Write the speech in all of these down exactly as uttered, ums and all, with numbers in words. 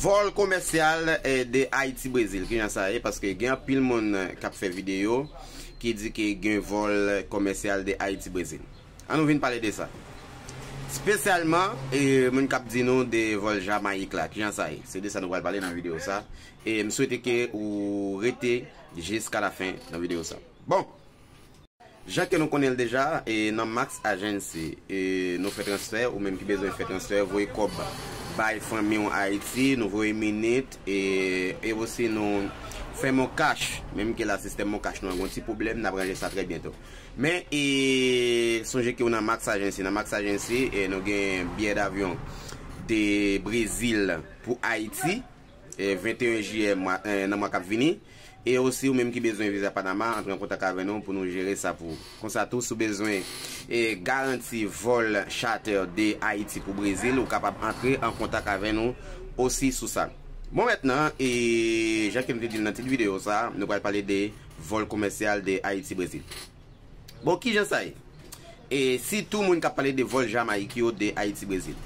Vòl komèsyal, eh, de Ayiti Brezil. Kijan sa ye? Paske gen anpil moun, eh, k ap fè videyo ki di ke gen vòl komèsyal de Ayiti Brezil. An nou vin pale de sa. Espesyalman, eh, moun k ap di nou de vòl Jamayik la. Kijan sa ye? Se de sa nou pral pale nan videyo sa. E m swete ke ou rete jiska lafen nan videyo sa. Bon, jan ke nou konnen l deja, e nan Max Agency, e nou fè transfè, ou menm ki bezwen fè transfè, voye kòb bay fanmi w Ayiti, nou voye minit, e, e osi nou fè Mon Cash, menm ke la sistèm Mon Cash nou an gon ti pwoblèm, n ap ranje sa trè byento. Men, e, sonje ke w nan Max Agency, nan Max Agency, e nou gen biyè davyon de Brezil pou Ayiti, e, venteyen jiyè mwa, e, nan mwa k ap vini. E osi, ou menm ki bezwen viza Panama, antre an kontak avè nou pou nou jere sa pou ou. Konsa tou, si w bezwen, e, garanti vòl charter de Ayiti pou Brezil, ou kapab antre an kontak avè nou osi sou sa. Bon, mentnan, e, jan ke m te di l nan tit videyo sa, nou pral pale de vòl komèsyal de Ayiti Brezil. Bon, kijan sa ye? E sitou moun k ap pale de vòl Jamayik yo de Ayiti Brezil.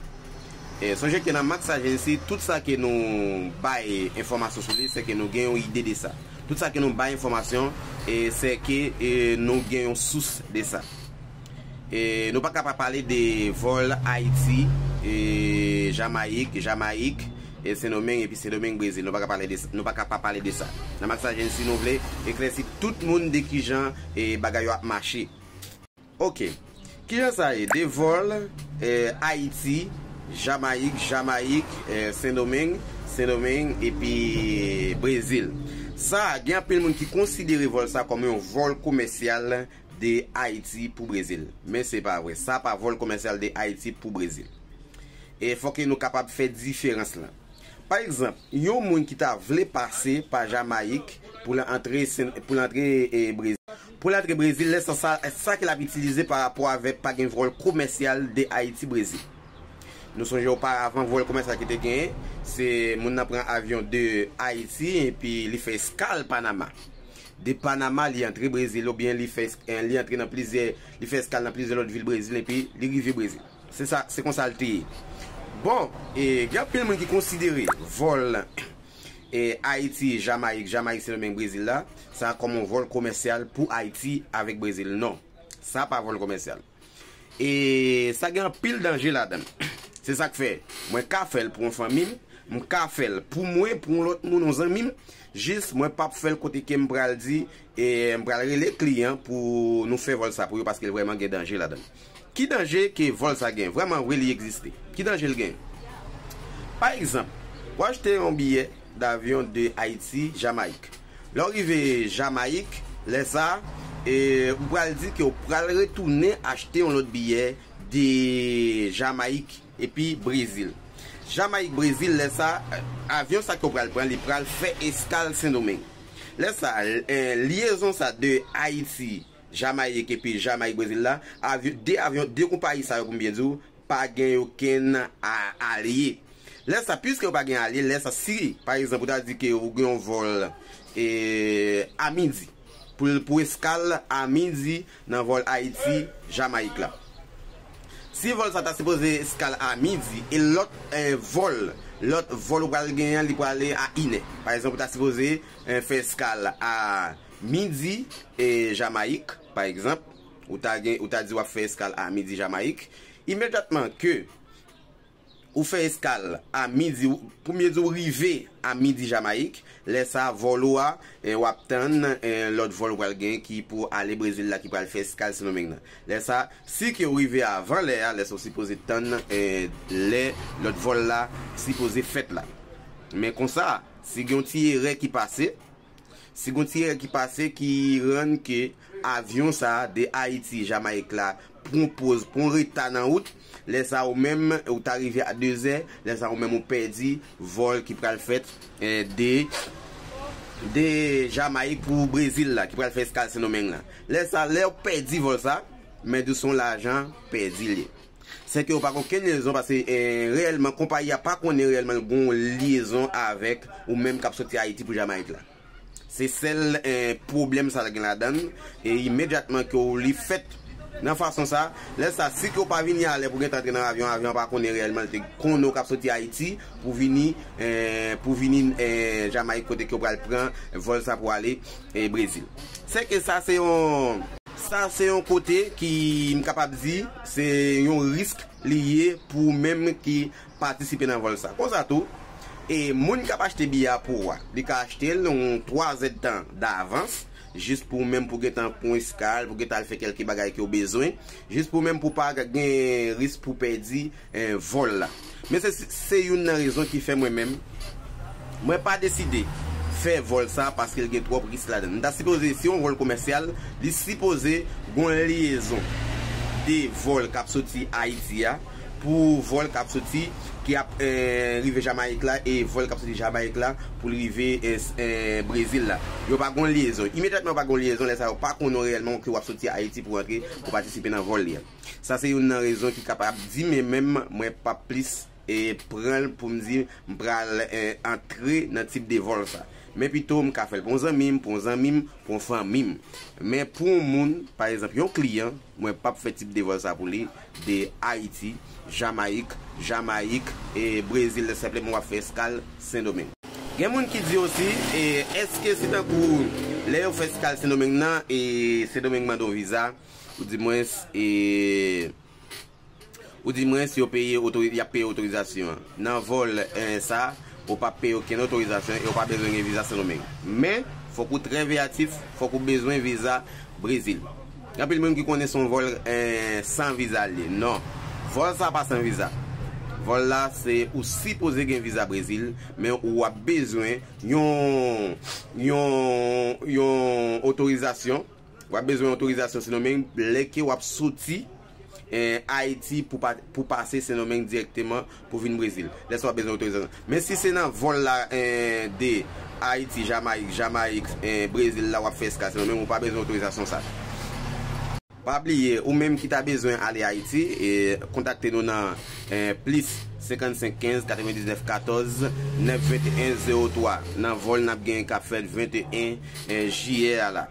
E sonje ke nan Max Agency, tout sa ke nou bay enfòmasyon sou li, se ke nou gen yon ide de sa. Tout sa ke nou bay enfòmasyon, e se ke, e, nou gen yon sous de sa. E nou pa ka pa pale de vòl Ayiti, e, Jamayik, Jamayik, e, Sendomeng, epi Sendomeng, Brezil. Nou pa ka pale de sa, nou pa ka pa pale de sa. Nan Max Agency, nou vle eklèsi tout moun de kijan, e, bagay yo ap mache. Oke. Kijan sa ye? De vòl, e, Ayiti, Jamayik, Jamayik, e, Sendomeng, Sendomeng, epi Brezil. Sa, gen anpil moun ki konsidere vòl sa kòm yon vòl komèsyal de Ayiti pou Brezil. Men se pa vre. Sa pa vòl komèsyal de Ayiti pou Brezil. E fòk nou kapab fè diferans lan. Pa egzanp, yon moun ki ta vle pase pa Jamayik pou l antre Sen-, pou l antre, e, Brezil. Pou l antre Brezil, lè sa, sa, sa ke l ap itilize pa rapò avèk pa gen vòl komèsyal de Ayiti Brezil. Nou sonje oparavan, vòl komèsyal ki te genyen, se moun nan pran avyon de Ayiti epi li fè eskal Panama. De Panama, li antre Brezil, oubyen li fè, eh, li antre nan plizyè, li fè eskal nan plizyè lòt vil Brezil, epi li rive Brezil. Se sa, se konsa l te ye. Bon, e gen anpil moun ki konsidere vòl, e, Ayiti, Jamayik, Jamayik, Sendomeng, Brezil la, sa kòm yon vòl komèsyal pou Ayiti avèk Brezil. Non, sa pa vòl komèsyal. E sa gen anpil danje ladan l. Se sa k fè, mwen ka fè l pou yon fanmi m, m ka fè l pou mwen, pou yon lòt moun, yon zanmi m, jis mwen p ap fè l kote ke m pral di, e m pral rele kliyan pou nou fè vòl sa pou yo, paske l vrèman gen danje ladan l. Ki danje ke vòl sa gen? Vrèman vre, li egziste. Ki danje l gen? Pa egzanp, w achte yon biyè davyon de Ayiti, Jamayik. Lè w rive Jamayik, lè sa, e, ou pral di ke w pral retounen achte yon lòt biyè de Jamayik epi Brezil. Jamayik, Brezil, lè sa, avyon sa ke w pral pran, li pral fè eskal Sendomeng. Lè sa, e, lyezon sa de Ayiti, Jamayik epi Jamayik, Brezil la, avyon, de avyon, de konpayi sa yo, pou m byen di w, pa gen okenn a-, alye. Lè sa, piske yo pa gen alye, lè sa, si, pa egzanp, ou ta di ke ou gen yon vòl, e, a midi, pou, pou eskal a midi nan vòl Ayiti, Jamayik la. Si vòl sa ta sipoze eskal a midi, e lòt, e, vòl, lòt vòl ou pral genyen an, li prale a inè. Pa egzanp, ou ta sipoze, e, fè eskal a midi, e, Jamayik, pa egzanp, ou ta gen, ou ta di w ap fè eskal a midi Jamayik, imedyatman ke ou fè eskal a midi, ou, pou m byen di w rive a midi Jamayik, lè sa vòl ou a, e, w ap tann, e, lòt vòl ou pral gen ki pou ale Brezil la ki pral fè eskal Sendomeng nan. Lè sa, si ke w rive avan lè a, lè sa w sipoze tann, e, lè lòt vòl la sipoze fèt la. Men konsa, si gen yon ti erè ki pase, Si gon ti erè ki pase ki rann ke avyon sa a de Ayiti, Jamayik la, pran poz, pran reta nan wout, lè sa ou menm, ou ta rive a dezè, lè sa ou menm ou pèdi vòl ki pral fèt, eh, de, de Jamayik pou Brezil la, ki pral fè eskal Sendomeng la. Lè sa, lè ou pèdi vòl sa, men di w se yon lajan pèdi l ye. Sèke yo pa gen okenn lyezon, paske, eh, reyèlman, konpayi a pa konnen reyèlman l gen yon lyezon avèk ou menm k ap soti Ayiti pou Jamayik la. Se sèl, eh, pwoblèm sa l gen ladan l, e imedyatman ke w li fèt, Nan fason sa, lè sa, si ke w pa vini alè pou gentan antre nan avyon, avyon an pa konnen reyèlman l te konnen w k ap soti Ayiti pou vini, eh, pou vini, eh, Jamayik kote ke w pral pran vòl sa pou ale, eh, Brezil. Se ke sa se yon, sa se yon kote ki, m kapab di, se yon risk li ye pou ou menm ki patisipe nan vòl sa. Konsa tou, e moun k ap achte biyè a pou ou a, li ka achte l yon twa zèdtan davans, jis pou ou menm pou gentan pran eskal, pou gentan al fè kèlke bagay ke w bezwen, jis pou ou menm pou pa gen risk pou pèdi, eh, vòl la. Men se, se youn nan rezon ki fè mwen menm, mwen pa deside fè vòl sa paske l gen twòp risk ladan l. M ta sipoze, se yon vòl komèsyal, li sipoze gon lyezon de vòl k ap soti Ayiti a, pou vòl k ap soti, ki ap, eh, rive Jamayik la, e vòl k ap soti Jamayik la pou l rive, eh, s-, eh, Brezil la. Yo pa gon lyezon. Imedyatman yo pa gon lyezon, lè sa yo pa konnen w reyèlman ke w ap soti Ayiti pou antre, pou patisipe nan vòl li a. Sa se youn nan rezon ki kapab di, men menm mwen p ap plis, eh, pran l pou m di m pral, eh, antre nan tip de vòl sa. Men pito m ka fè l pou yon zanmi m, pou yon zanmi m, pou yon fanmi m. Men pou yon moun, pa egzanp, yon kliyan, mwen p ap fè tip de vòl sa pou li, de Ayiti, Jamayik, Jamayik, e Brezil, senpleman w ap fè eskal Sendomeng. Gen moun ki di osi, e èske si tankou lè yo fè eskal Sendomeng nan, e Sendomeng mande yon viza, ou di mwens, e Ou di mwens yo peye otori-, y ap peye otorizasyon an. Nan vòl, eh, sa, ou p ap peye okenn otorizasyon e ou pa bezwen gen viza Sendomeng. Men, fòk ou trè veyatif, fòk ou bezwen viza Brezil. Gen anpil moun ki konnen se yon vòl, eh, san viza l ye. Non. Vòl sa pa san viza. Vòl la, se ou sipoze gen viza Brezil, men ou ap bezwen yon, yon, yon otorizasyon. W ap bezwen otorizasyon Sendomeng lè ke w ap soti, eh, Ayiti pou pa, pou pase Sendomeng dirèkteman pou vin Brezil. Lè sa w ap bezwen otorizasyon. Men si se nan vòl la, eh, de Ayiti, Jamayik, Jamayik, eh, Brezil la w ap fè eskal Sendomeng, ou pa bezwen otorizasyon sa. Pa bliye, ou menm ki ta bezwen ale Ayiti, e kontakte nou nan, eh, plis senkannsenk kenz katrevendiznèf katòz nèf venteyen zewo twa nan vòl n ap gen k ap fèt venteyen, eh, jiyè a la.